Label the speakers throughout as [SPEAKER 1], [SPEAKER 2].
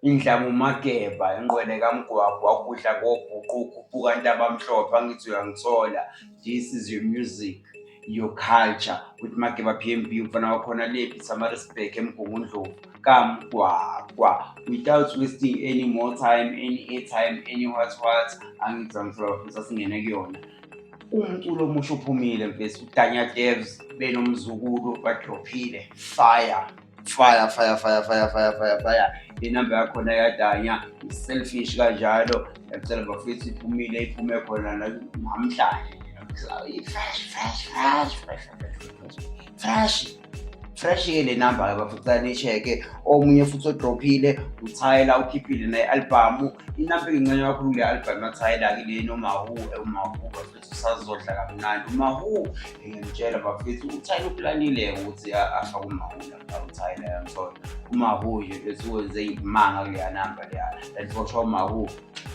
[SPEAKER 1] Indlamumageba, inqwele kaMgwagwa, ugudla ngobhuqu, ukhuphuka Ntabamhlophe, angithi uyangithola. This is your music, your culture with Mageba P_M_B, umfana wakhona le Pietermaritzburg, eMgungundlovu, kaMgwagwa. Without wasting any more time, any airtime, any what what, angithi uyangithola bafethu, asingene kuyona. Umculo omusha uphumile mfethu, uDanya Devs benoMzukulu badrophile, fire. Fire, fire, fire, fire, fire, fire, fire. Inamba yakhona yadanya i-selfish kanjalo. Ngiyacela bafethu, iphumile, iphume khona namhlanje. Fresh, fresh, fresh, fresh, fresh, fresh, fresh, fresh-ke le namba-ke bafethu, cela niyi-check-e. Omunye futhi odrophile uTyler, ukhiphile naye i-albhamu. Inamba engincane kakhulu kule albhamu kaTyler-ke le noMahu, uMahu bafethu usazodla kamnandi. UMahu ngiyamtshela bafethu, uTyler uplanile ukuthi afake uMahu lapha, uTyler yangithola. UMahu nje mfethu wenze imanga kuleya namba leya. And for sure uMahu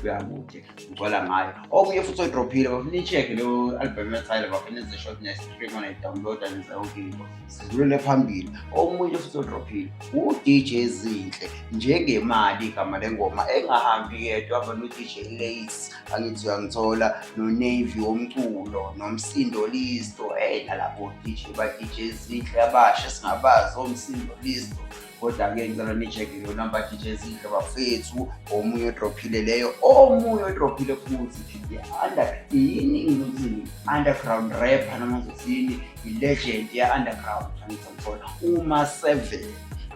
[SPEAKER 1] uyakude ngigcwala ngayo. Omunye futhi odrophile bafuna i-check leyo album yaTyler bafuna nenze short niya-stream nayi-download-a nenza yonke into. Sidlulele phambili. Omunye futhi odrophile u-DJ Zinhle, njengemali igama lengoma engahambi yedwa, hamba no-DJ Lace, angithi uyangithola, no-Navy womculo, noMsindo Listo. Hey, nalabo DJ ba-DJ Zinhle abasha singabazi oMsindo Listo. Kodwa-ke ngicela ni-check leyo namba DJ Zinhle bafethu, omunye odrophile leyo. Omunye odrophile futhi i-under yini, ngizothini, underground rapper noma ngizothini, i-legend ya-underground, angithi uyangithola, uma 7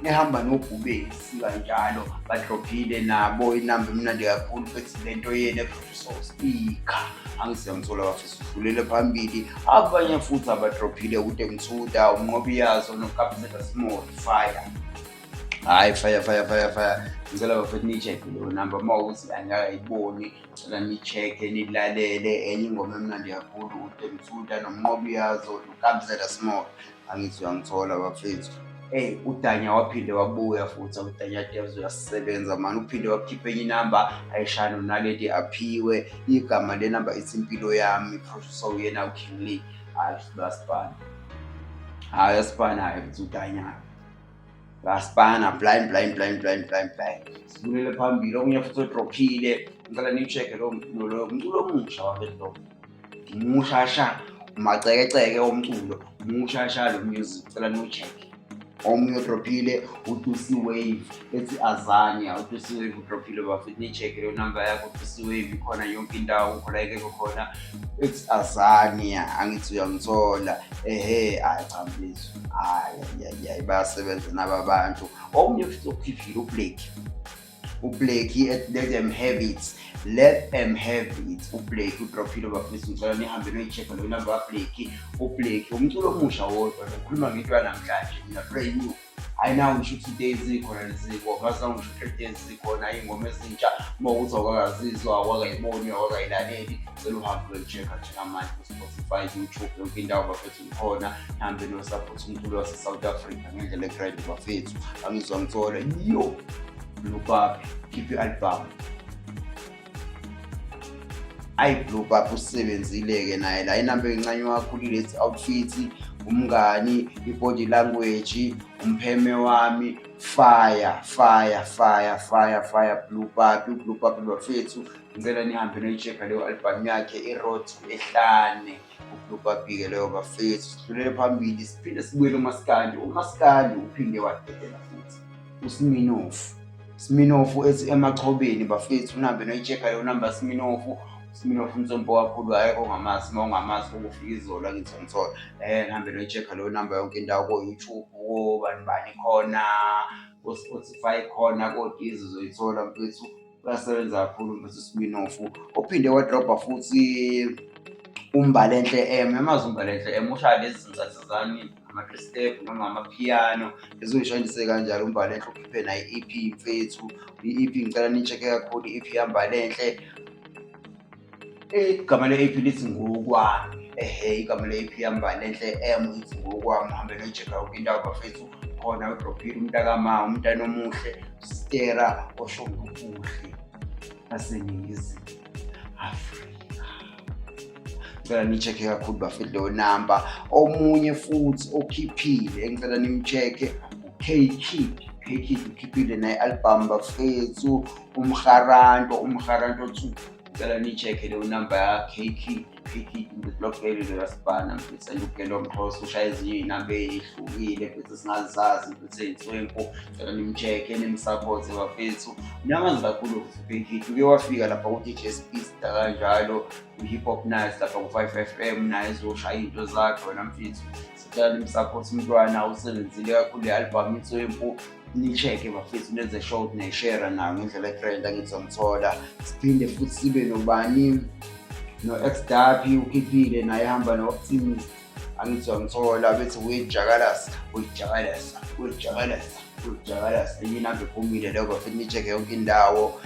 [SPEAKER 1] ehamba noBhubesi kanjalo, badrophile nabo inamba emnandi kakhulu futhi lento yenu eproducer speaker, angithi uyangithola bafethu. Sidlulele phambili. Abanye futhi abadrophile uDemthuda, uMnqobiyazo noKabzela Small, fire. Hhayi, fire, fire, fire, fire. Ngicela bafethu niyi-check-e leyo namba uma kuwukuthi anikakayiboni, ngicela niyi-check-e nilalele. Enye ingoma emnandi kakhulu uDemthuda noMnqobiyazo noKabzela Small, angithi uyangithola bafethu. Eyi, uDanya waphinde wabuya futhi, uDanya Devs uyasebenza mani, uphinde wakhipha enye inamba ayishaya noNaledi Aphiwe. Igama le namba ithi Impilo Yami, producer uyena uKing Lee. Hhayi, bayasipana, hhayi uyasipana-ke futhi uDanya, bayasipana blind, blind, blind, blind, blind, blind. Sidlulele phambili. Okunye futhi odrophile, ngicela niyi-check-e lo mculo omusha bafethu, lo musha sha, umacekeceke womculo, musha sha lo music, cela niwu-check-e. Omunye odrophile uTusi Wave ethi Azania. uTusi Wave udrophile bafethu, niyi-check-e leyo namba yakho uTusi Wave, ikhona yonke indawo, khona ekekho khona, ethi Azania, angithi uyangithola. Ehe, hhayi cha mfethu, hhayi hayi hayi, bayasebenza naba bantu. Omunye futhi okhiphile uBlake, uBlake at Let Them Have It, Let Them Have It. uBlake udrophile bafethu, ngicela nihambe noyi-check-a leyo namba kaBlake. uBlake umculo omusha wodwa, ngikhuluma ngento yanamhlanje mina, brand new. Hhayi, nawu ngisho 2 days zikhona lezi ngoma, azawu ngisho 3 days zikhona iy'ngoma ezintsha. Uma ukuthi awukakazizwa, awukakayiboni, awukakayilaleli, cela uhambe uyoyi-check-a njengamanje ku-Spotify, YouTube, yonke indawo bafethu ikhona. Nihambe niyo-support umculo wase-South Africa ngendlela e-grand bafethu, angizwa ngithola yo Blue Papi khiphe i-album. Ayi, Blue Papi usebenzile-ke naye la. Inamba encanywa kakhulu ilethi outfit, umngani, i-body language, umpheme wami, fire, fire, fire, fire, fire. Blue Papi, uBlue Papi bafethu, ngicela nihambe noyi-check-a leyo album yakhe, i-Road to Ehlane, uBlue Papi-ke leyo bafethu. Sidlulele phambili, siphinde sibuyele umaskandi. Umaskandi uphinde wadedela futhi uSminofu, Sminofu ethi Emachobeni bafethu, nihambe noyi-check-a leyo namba Sminofu. Sminofu umtsompo kakhulu, akekho ongamazi, uma ungamazi ukufika izolo, angithi ngithola. Nihambe noyi-check-a leyo namba yonke indawo, ko-YouTube, kobani bani khona, ko-Spotify khona, ko-Deezer uzoyithola mfethu. Uyasebenza kakhulu mfethu uSminofu. Uphinde wadrobha futhi uMbalenhle M, uyamazi uMbalenhle M, ushaya lezi zinsathi zami ama-three step noma amaphiyano ezoyishayise kanjalo. UMbalenhle ukhiphe naye i-EP mfethu, i-EP ngicela niyi-check-e kakhulu i-EP yaMbalenhle. Igama le-EP lithi Ngokwami. Ehhe, igama le-EP yaMbalenhle M ithi Ngokwami, uhambe noyi-check-a yonke indawo bafethu. Khona udrophile umntakama, umntana omuhle, stera osho ngobuhle baseNingizimu Afrika. Ngicela niyi-check-e kakhulu bafethu leyo namba. Omunye futhi okhiphile engicela nimu-check-e u-K Kid. K-Kid ukhiphile naye i-album bafethu, Umharanto, Umharanto 2. Ngicela niyi-check-e leyo namba ya-K-Kid, K-Kid ngilogele loyasipana mfethu, and ugele omxhosa ushaya ezinye iy'namba ey'hlukile mfethu esingazazi mfethu ey'nswempu. Ngicela nim-check-e nim-support-e bafethu. Namazi kakhulu futhi u-K-Kid, uke wafika lapha ku-DJ Speedsta kanjalo, ku-Hip Hop Nights lapha ku-5 FM naye ezoshaya iy'nto zakhe wena mfethu. Sicela nim-support umntwana, usebenzile kakhulu le-album inswempu. Ni-check-e bafethu, nenze sure ukuthi niyayishera nayo ngendlela e-grand angithi ngithola. Siphinde futhi sibe nobani, no-X Dappy ukhiphile naye ehamba no-Optimist, angithi ngithola bethi wejakalasa, wejakalasa, wejakalasa, wejakalasa. Enye inamba ephumile leyo bafethu, ni-check-e yonke indawo,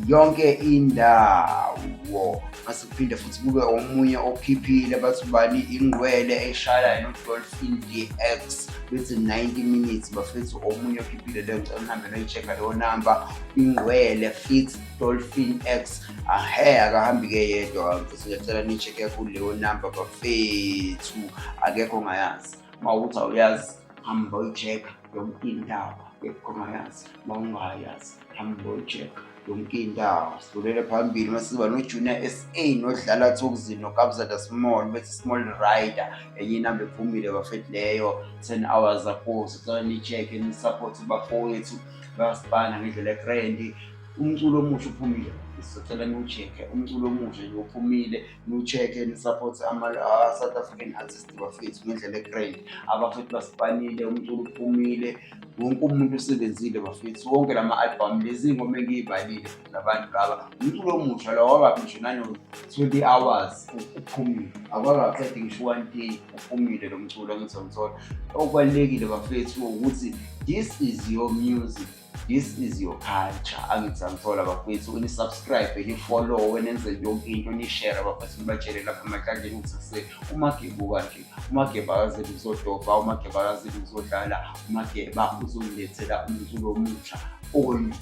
[SPEAKER 1] yonke indawo. Mase kuphinde futhi kube omunye okhiphile bathi ubani, ingqwele eshaya no-Dolphin DX bethi 90 minutes bafethu. Omunye okhiphile leyo, ngicela nihambe noyi-check-a leyo namba, ingqwele feat Dolphin X. Ahe, akahambi-ke yedwa mfethu, ngiyacela niyi-check-e kakhulu leyo namba bafethu, akekho ongayazi. Uma ukuthi awuyazi, hamba uyi-check-a yonke indawo, akekho ongayazi. Uma ungayazi, hamba uyi-check-a yonke indawo. Sidlulele phambili masiba no-Junior SA nodlala Thukzin noKabza De Small bethi Small Rider, enye inamba ephumile bafethu leyo 10 hours ago. Sicela niyi-check-e ni-support bafowethu, bayasipana ngendlela e-grand. Umculo omusha uphumile, sicela niwu-check-e umculo omusha nje uphumile, niwu-check-e ni-support ama-South African artist bafethu ngendlela e-grand. Abafethu basipanile, umculo uphumile, wonke umuntu usebenzile bafethu, wonke lama-album lezi ngoma engiy'balile labantu laba, umculo omusha lo wakabi ngisho nano-20 hours uphumile, akwakaqedi ngisho one day uphumile lo mculo angithi ngithola. Okubalulekile bafethu ukuthi this is your music, this is your culture, angithi angithola bafethu. Ni-subscribe, ni-follow, nenze yonke into, ni-share bafethu, nibatshele lapha emahlandleni ukuthi kuse uMageba kanje, uMageba akazeli ukuzodobha, uMageba akazeli ukuzodlala, uMageba uzonilethela umculo omusha only,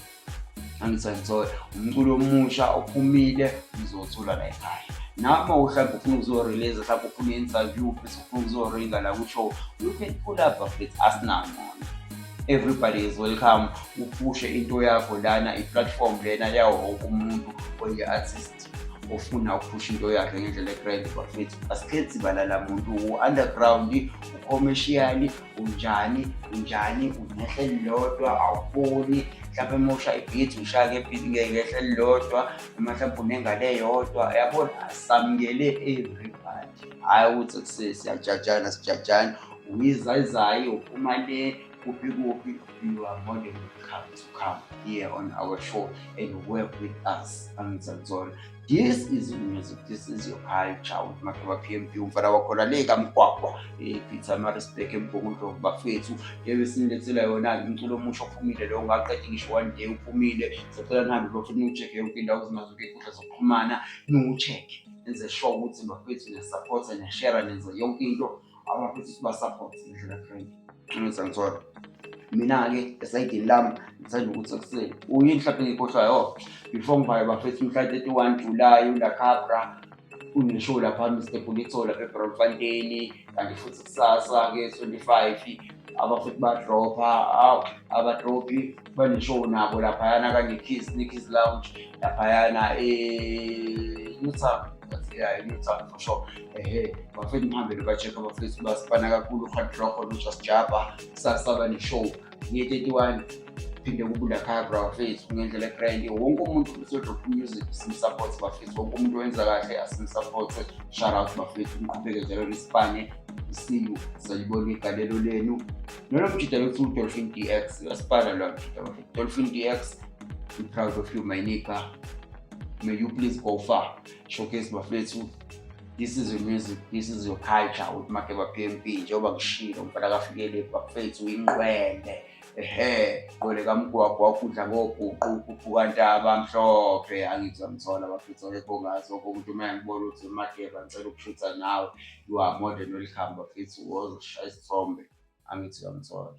[SPEAKER 1] angithi angithola umculo omusha ophumile uzothola la ekhaya. Noma mhlawumbe ufuna ukuzo-release, mhlawumbe ufuna i-interview bese ufuna ukuzoringa la ku-show, you can pull up bafethu, asinamona, everybody is welcome. Uphushe into yakho lana, i-platform lena yawo wonke umuntu oyi-artist ofuna ukuphusha into yakhe ngendlela e-grand bafethu. Asikhethi balala muntu, u-underground, u-commercial, unjani unjani, unehla elilodwa awufuni mhlawumbe uma ushaya i-beat ushaya nge-beat ngehla elilodwa, noma mhlawumbe unengane eyodwa, yabona, asamukele everybody. Hhayi ukuthi siyajajana sijajana, uyizayizayi uphuma le kuphi kuphi, you are more than welcome to come here on our show and work with us, angithi angithola. This is your music, this is your culture with Mageba PMP, umfana wakhona le kaMgwagwa ePietermaritzburg eMgungundlovu bafethu. Lebe sinilethela yona-ke umculo omusha ophumile leyo ungaqedi ngisho one day uphumile. Sicela nihambe bafethu niwu-check-e yonke indawo kunazo zonke iy'nkundla zokuxhumana, niwu-check-e, nenze sure ukuthi bafethu niya-support-a, niya-share, nenze yonke into, abafethu siba-support ngendlela grand, angithi angithola. Mina-ke esayidini lami ngithanda ukuthi ekuseni uyini mhlawumbe ngiyikhohlwayo, oh before ngivaye bafethu, mhla 31 July uLa Cabra une-show lapha Mr Bulito lapha eBloemfontein, kanti futhi kusasa-ke 25 abafethu badropha, awu abadrophi bane-show nabo laphayana ka-Nikki's, Nikki's Lounge laphayana e-Newtown, yeah, e-Newtown for sure. Ehe bafethu, nihambe niba-check-a bafethu, basipana kakhulu u-Hard Rock no-Just Jabba. Kusasa bane-show nge-31, phinde kube uLa Cabra bafethu ngendlela e-grand. Wonke umuntu usodrop music sim-support bafethu, wonke umuntu wenza kahle asim-support. Shout out bafethu, niqhubeke njalo nisipane. See you, salibona igalelo lenu nolo mjida lothu uDolphin DX, uyasipana lo mjida bafethu. Dolphin DX, we proud of you my nigga, may you please go far. Showcase bafethu, this is your music, this is your culture with Mageba PMP. Njengoba ngishilo, umfana kafikele bafethu, ingqwele, ehe, gqwele kamgwagwa wakudla ngobhuqu ukhuphuka ntaba mhlophe, angithi ngithola bafethu. Akekho ngazi, wonke umuntu uma ngibona ukuthi uMageba ngicela ukushutha nawe, you are more than welcome bafethu, wozoshaya isithombe, angithi uyangithola.